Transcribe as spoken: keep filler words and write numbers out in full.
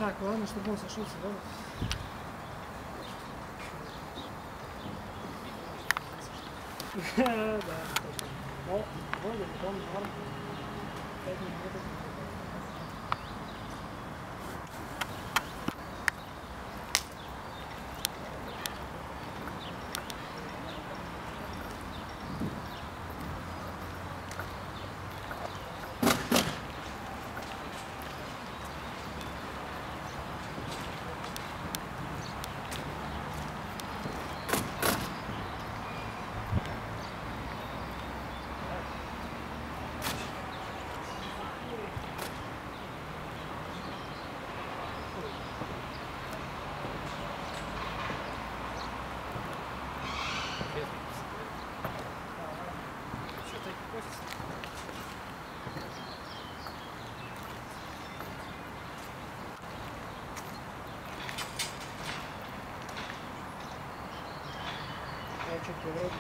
Так, главное, чтобы он сошёлся, да? Да, точно. Ну, вроде он норм. Пять минут. А что-то вроде.